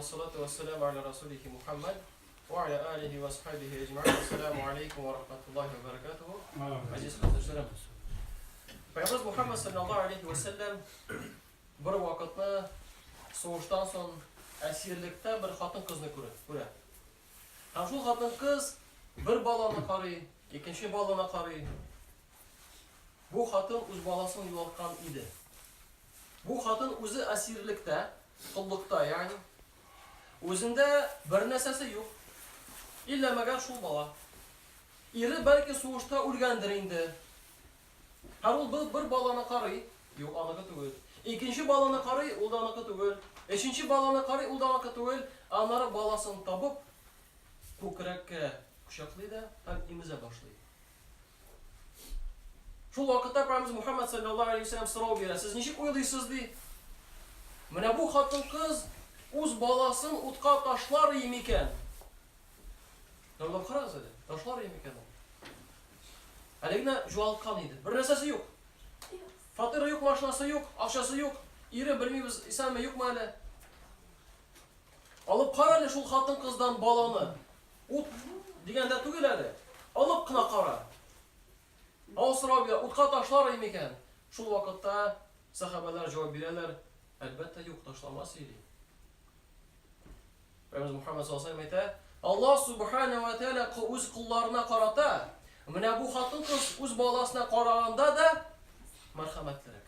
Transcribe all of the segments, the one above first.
Вассалату вассаламу аля расулихи Мухаммад ва аля алихи ва асхабихи әҗмәгин. Ассаламу алейкум ва рахматуллахи ва баракатуху. Газиз кардәшләрем. Пәйгамбәребез Мухаммад саллаллаһу алейхи ва сәлләм бер вакытны сугыштан соң әсирлектә бер хатын-кызны күрә. Күрә. Һәм шул хатын-кыз бер баланы карый, икенче баланы карый. Бу хатын үз баласын югалткан иде. Бу хатын үзе әсирлектә, коллыкта, ягъни үзендә бер нәрсәсе юк. Иллә мәгәр шул бала. Ире бәлки сугышта үлгәндер инде. Һәм ул бер, бер баланы карый, юк, аныкы түгел. Икенче баланы карый, ул да аныкы түгел. Өченче баланы карый, ул да аныкы түгел. Аннары баласын табып, күкрәккә кочаклый да һәм имезә башлый. Шул вакытта Пәйгамбәребез Мухаммад саллаллаһу алейһи вәсәлләм сорау бирә. Сез ничек уйлыйсыз, ди? Менә бу хатын-кыз үз баласын утка ташлар и микән? Уйлап карагыз әле, ташлар и микән ул? Әле генә югалткан иде. Бер нәрсәсе юк. Фатиры юк, машинасы юк, акчасы юк. Ире белмибез, исәнме, юкмы әле. Алып кара әле шул хатын-кыздан баланы. Ут дигәндә түгел әле. Алып кына кара. Ул сорау бирә, утка ташлар иде микән? Шул вакытта сахабәләр җавап бирәләр, әлбәттә, юк, ташламас иде. Пәйгамбәребез Мухаммад саллаллаху алейһи әйтә, Аллаһ субхана ва тааля үз колларына карата, менә бу хатын-кыз үз баласына караганда да мәрхәмәтлерәк.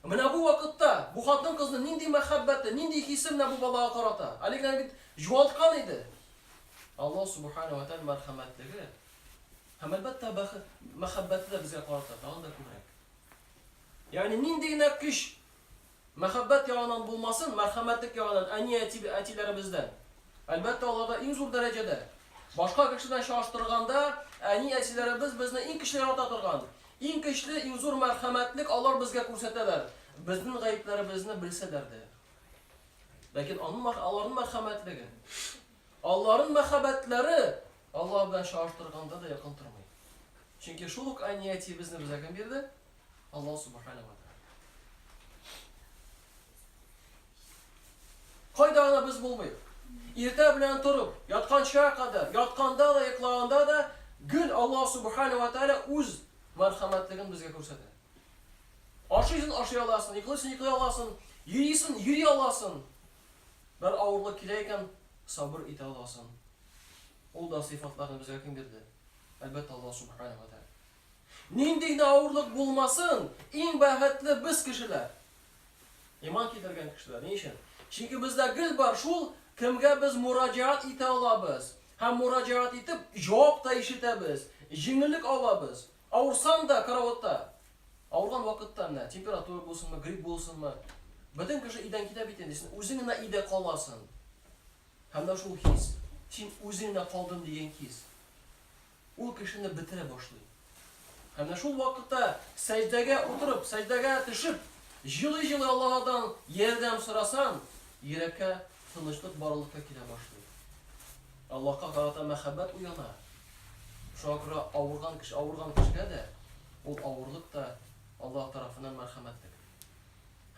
Менә бу вакытта бу хатын-кызның нинди мәхәббәте, нинди хисе менә бу балага карата? Әле генә бит югалткан иде. Аллаһ субхана ва тааля мәрхәмәтлеге һәм әлбәттә мәхәббәте дә безгә карата тагын да күбрәк. Ягъни нинди генә көч мәхәббәт ягыннан булмасын, мәрхәмәтлек ягыннан әни әти әтиләребездән. Әлбәттә, аларда иң зур дәрәҗәдә. Башка кеше белән чагыштырганда, әни әтиләребез безне иң көчле ярата торган, Иң көчле, иң зур мәрхәмәтлек алар безгә күрсәтәләр, безнең гаепләребезне белсәләр дә. Ләкин аның, аларның мәрхәмәтлеге, аларның мәхәббәтләре Аллаһ белән чагыштырганда да якын тормый. Чөнки шул ук әни әтиебезне безгә кем бирде? Аллаһ субхана ва тааля. Кайда гына без булмыйк. Иртә белән торып, ятканча кадәр, ятканда да, йоклаганда да гел Аллаһ субхана ва тааля үз мәрхәмәтлеген безгә күрсәтә. Ашыйсың, ашый аласың, йоклыйсың, йоклый аласың, йөрисең, йөри аласың. Бер авырлык килә икән, сабыр итә аласың. Ул да сыйфатларны безгә кем бирде? Әлбәттә, Аллаһ субхана ва тааля. Нинди генә авырлык булмасын, иң бәхетле без кешеләр. Иман китергән кешеләр. Ни өчен? Чөнки бездә гел бар шул, кемгә без мураҗәгать итә алабыз. Һәм мураҗәгать итеп, җавап та ишетәбез, җиңеллек алабыз. Авырсаң да караватта, авырган вакытта менә температура булсынмы, грипп булсынмы, бөтен кеше өйдән китә бит инде, син үзең генә өйдә каласың. Һәм дә шул хис, син үзең генә калдың дигән хис. Ул кешене бетерә башлый. Һәм менә шул вакытта сәҗдәгә утырып, сәҗдәгә төшеп, җылый-җылый Аллаһыдан ярдәм сорасаң, йөрәккә тынычлык барлыкка килә башлый. Аллаһка карата мәхәббәт уяна. Шуңа күрә авырган кеше, авырган кешегә дә ул авырлык та Аллаһ тарафыннан мәрхәмәтлек.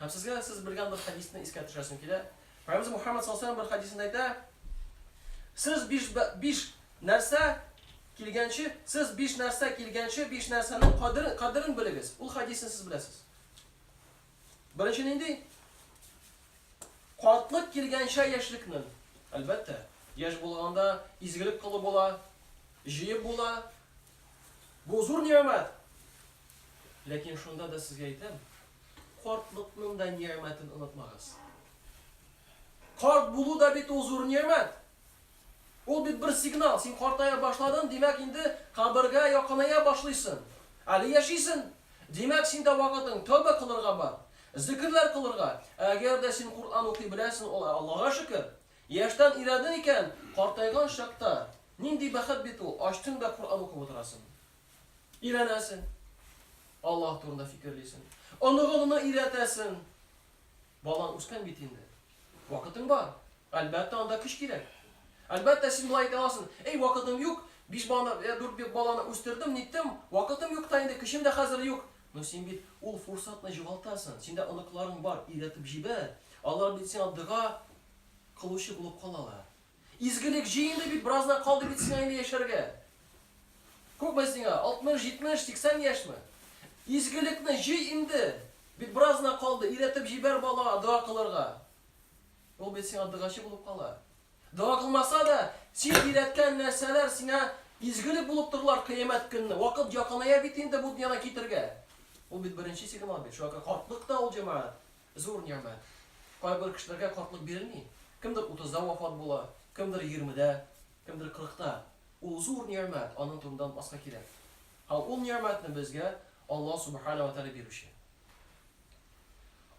Һәм сезгә сез белгән бер хәдисне искә төшерәсем килә. Пәйгамбәребез Мухаммад саллаллаһу алейһи ва сәлләм бер хәдисендә әйтә, Сез биш, биш нәрсә килгәнче, сез биш нәрсә килгәнче, биш нәрсәнең кадерен, кадерен белегез. Ул хәдисне сез беләсез. Беренче нинди? Картлык килгәнчә яшьлекнең. Әлбәттә, яшь булганда изгелек кылып була, җыеп була. Бу зур нигъмәт. Ләкин шунда да сезгә әйтәм, картлыкның да нигъмәтен онытмагыз. Карт булу да бит ул зур нигъмәт. Ул бит бер сигнал. Син картая башладың, димәк инде кабергә якыная башлыйсың. Әле яшисең. Димәк, синдә вакытың тәүбә кылырга бар. Зикерләр кылырга. Әгәр дә син Коръән укый беләсең, ул Аллага шөкер. Яшьтән өйрәндең икән, картайган чакта нинди бәхет бит ул, ачтың да Коръән укып утырасың. Өйрәнәсең. Аллаһ турында фикерлисең. Оныгыңны өйрәтәсең. Балаң үскән бит инде. Вакытың бар. Әлбәттә, анда көч кирәк. Әлбәттә, син болай әйтә аласың, Эй, вакытым юк, биш баланы, я дүрт баланы үстердем, ниттем, вакытым юк та инде, көчем дә хәзер юк. Но син бит ул фурсатны югалтасың. Синдә оныкларың бар, өйрәтеп җибәр. Алар бит сиңа дога кылучы булып калалар. Изгелек җый инде бит, бераз гына калды бит сиңа инде яшәргә. Күпме сиңа? 60, 70, 80 яшьме? Изгелекне җый инде. Бит бераз гына калды, өйрәтеп җибәр балага дога кылырга. Ул бит сиңа догачы булып кала. Дога кылмаса да, син өйрәткән нәрсәләр сиңа изгелек булып торырлар кыямәт көнне. Вакыт якыная бит инде бу дөньядан китергә. Ул бит беренче сигнал бит. Шуңа күрә картлык та ул, җәмәгать, зур нигъмәт. Кайбер кешеләргә картлык бирелми. Кемдер утызда вафат була, кемдер егермедә, кемдер кырыкта. Ул зур нигъмәт, аның турында онытмаска кирәк. Һәм ул нигъмәтне безгә Аллаһ Субхана ва Тәгалә бирүче.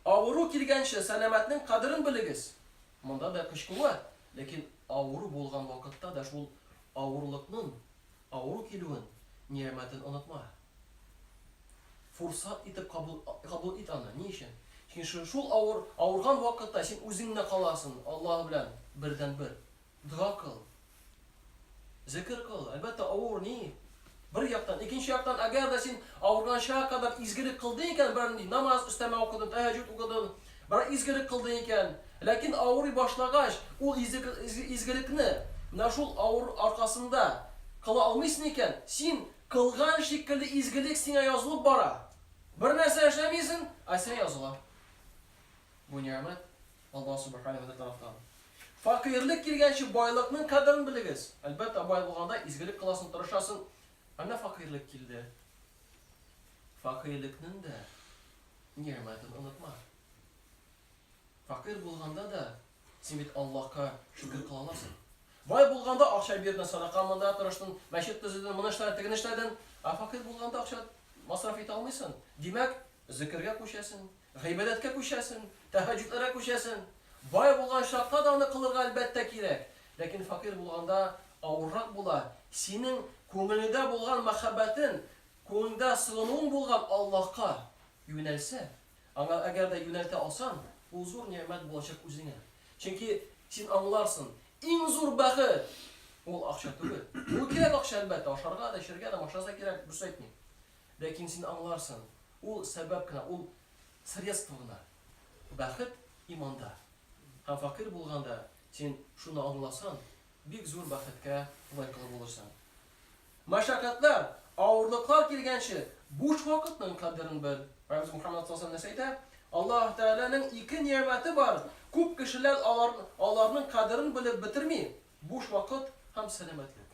Авыру килгәнче сәламәтнең кадерен белегез. Монда да көч-куәт, ләкин авыру булган вакытта да шул авырлыкның, авыру килүен, нигъмәтен онытма. Фурсат итеп кабул, кабул ит аны. Ни өчен? Чөнки шул авыр, авырган вакытта син үзең генә каласың Аллаһ белән бердәнбер. Дога кыл. Зикер кыл. Әлбәттә, авыр ни? Бер яктан, икенче яктан, әгәр дә син авырганча кадәр изгелек кылдың икән, берәр нинди намаз өстәмә укыдың, тәһәҗҗүд укыдың, берәр изгелек кылдың икән, ләкин авырый башлагач, ул изгелекне менә шул авыр аркасында кыла алмыйсың икән, син кылган шикелле изгелек сиңа язылып бара. Бер нәрсә эшләмисең, ә сиңа языла. Бу нигъмәт Аллаһ Субхана ва тарафтан. Фәкыйрьлек килгәнче байлыкның кадерен белегез. Әлбәттә, бай булганда изгелек кыласың, тырышасың. Ә менә фәкыйрьлек килде. Фәкыйрьлекнең дә нигъмәтен онытма. Фәкыйрь булганда да син бит Аллаһка шөкер кыла аласың. Бай булганда акча бирдең, садака монда тырыштың, мәчет төзедең, моны эшләдең, тегене эшләдең. Ә фәкыйрь булганда акча масраф итә алмыйсың. Димәк, зикергә күчәсең, Гыйбадәткә күчәсең, тәһәҗҗүдләргә күчәсең. Бай булган чакта да аны кылырга, әлбәттә, кирәк. Ләкин фәкыйрь булганда авыррак була. Синең күңелеңдә булган мәхәббәтең, күңелеңдә сыгынуың булган Аллаһка юнәлсә, аңа әгәр дә юнәлтә алсаң, ул зур нигъмәт булачак үзеңә. Чөнки син аңларсың, иң зур бәхет, ул акча түгел. Ул кирәк акча, әлбәттә, ашарга да, эчәргә дә, машинасы да кирәк, дөрес әйтмим. Ләкин син аңларсың, ул сәбәп кенә, ул средство гына. Бәхет иманда. Һәм фәкыйрь булганда син шуны аңласаң, бик зур бәхеткә лаеклы булырсың. Мәшәкатьләр, авырлыклар килгәнче, буш вакытның кадерен бел. Пәйгамбәребез Мухәммәд саллаллаһу галәйһи ва сәлләм нәрсә әйтә? Аллаһ Тәгаләнең ике нигъмәте бар, күп кешеләр алар, аларның кадерен белеп бетерми, буш вакыт һәм сәламәтлек.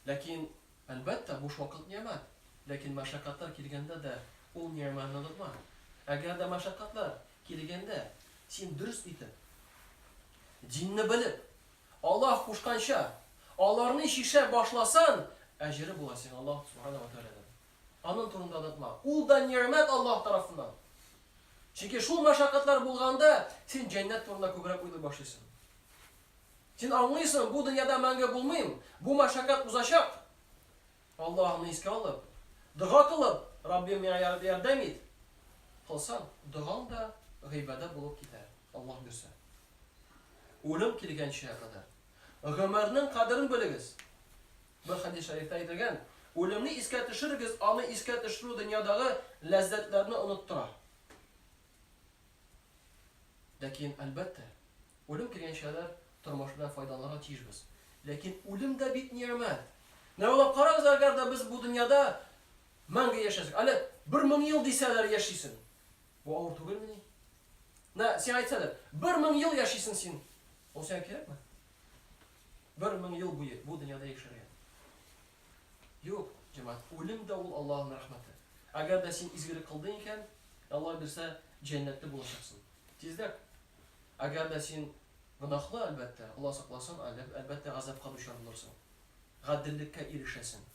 Ләкин, әлбәттә, буш вакыт нигъмәт. Ләкин мәшәкатьләр килгәндә дә ул нигъмәтне онытма. Әгәр дә мәшәкатьләр килгәндә син дөрес итеп, динне белеп, Аллаһ кушканча, аларны чишә башласан, әҗере була сиңа Аллаһ Субхана ва Тәгаләдән. Аның турында онытма. Ул да нигъмәт Аллаһ тарафыннан. Чөнки шул мәшәкатьләр булганда син җәннәт турында күбрәк уйлый башлыйсың. Син аңлыйсың, бу дөньяда мәңге булмыйм, бу мәшәкать узачак. Аллаһны искә алып, дога кылып, Раббим, миңа ярдәм ит, кылсаң, догаң да гыйбадәт булып китәр, Аллаһ бирсә. Үлем килгәнчегә кадәр. Гомернең кадерен белегез. Бер хәдис шәрифтә әйтелгән, үлемне искә төшерегез, аны искә төшерү дөньядагы ләззәтләрне оныттыра. Ләкин, әлбәттә, үлем килгәнчә кадәр тормыш белән файдаланырга тиешбез. Ләкин үлем дә бит нигъмәт. Менә уйлап карагыз, әгәр дә без бу дөньяда мәңге яшәсәк, әле 1000 ел дисәләр яшисең. Бу авыр түгелмени? Менә сиңа әйтсәләр, 1000 ел яшисең син. Ул сиңа кирәкме? 1000 ел буе бу дөньяда яшәргә. Юк, җәмәгать, үлем дә ул Аллаһның рәхмәте. Әгәр дә син изгелек кылдың икән, Алла бирсә, җәннәтле булачаксың. Тизрәк. Әгәр дә син гөнаһлы, әлбәттә, Алла сакласын, әлбәттә, газапка дучар булырсың. Гаделлеккә ирешәсең.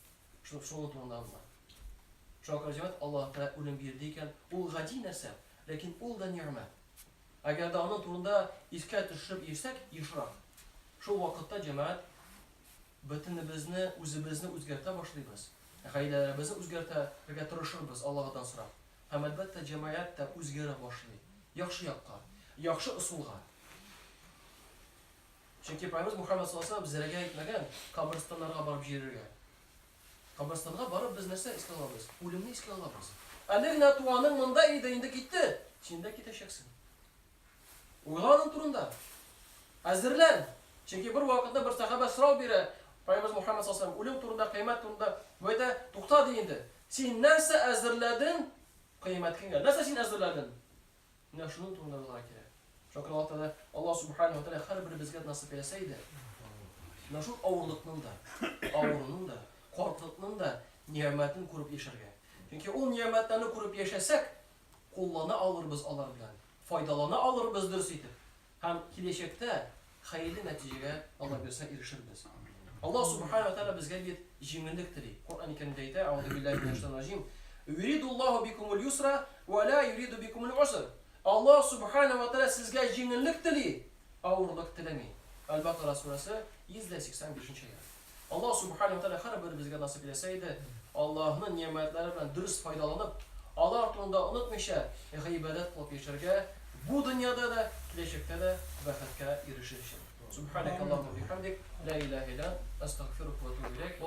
Шуны шуның турында аңла. Шуңа күрә, җәмәгать, Аллаһ Тәгалә үлем бирде икән, ул гади нәрсә, ләкин ул да нигъмәт. Әгәр дә аның турында искә төшереп йөрсәк ешрак, шул вакытта, җәмәгать, Бөтенебезне, үзебезне үзгәртә башлыйбыз, гаиләләребезне үзгәртергә тырышырбыз, Аллаһыдан сорап. Һәм, әлбәттә, җәмәгать тә үзгәрә башлый. Яхшы якка, яхшы ысулга. Чөнки Пәйгамбәребез Мухәммәд саллаллаһу алейһи ва сәлләм безләргә әйтмәгән, каберстаннарга барып җөрергә. Каберстанга барып без нәрсә искә алабыз? Үлемне искә алабыз. Әле генә туганың монда иде, инде китте. Син дә китәчәксең. Уйла аның турында. Әзерлән. Чөнки бер вакытта бер сәхабә сорау бирә, Пәйгамбәребез Мухаммад саллаллаһу алейһи үлем турында, кыямәт турында. Бу әйтә, тукта ди инде. Син нәрсә әзерләдең кыямәт көнгә? Нәрсә син әзерләдең? Менә шуның турында уйларга кирәк. Шуңа күрә Аллаһ Тәгалә, Аллаһ Субханаһу ва Тәгалә һәрберебезгә насыйп әйләсә иде, менә шул авырлыкның да, авыруның да, картлыкның да нигъмәтен күреп яшәргә. Чөнки ул нигъмәтләрне күреп яшәсәк, куллана алырбыз алар белән, файдалана алырбыз дөрес итеп һәм киләчәктә хәерле нәтиҗәгә, Алла бирсә, ирешербез. Аллаһ Субханаһу ва Тәгалә безгә бит җиңеллек тели. Коръән Кәримдә әйтә, Әгъузу биллаһи минәш шайтанир раҗим, Юридуллаһу бикумул юсра ва ла юриду бикумул уср. Аллаһ Субханаһу ва Тәгалә сезгә җиңеллек тели, авырлык теләми. Әл-Бакара сүрәсе, 185 нче аять. Аллаһ Субханаһу ва Тәгалә һәрберебезгә насыйп иләсә иде, Аллаһның нигъмәтләре белән дөрес файдаланып, алар турында онытмыйча, гыйбадәт кылып яшәргә, бу дөньяда да, киләчәктә дә бәхеткә ирешер өчен. Субханакаллаһумма бихамдик, ла илаһа илля ант, астагфирука ва атубу иләйк.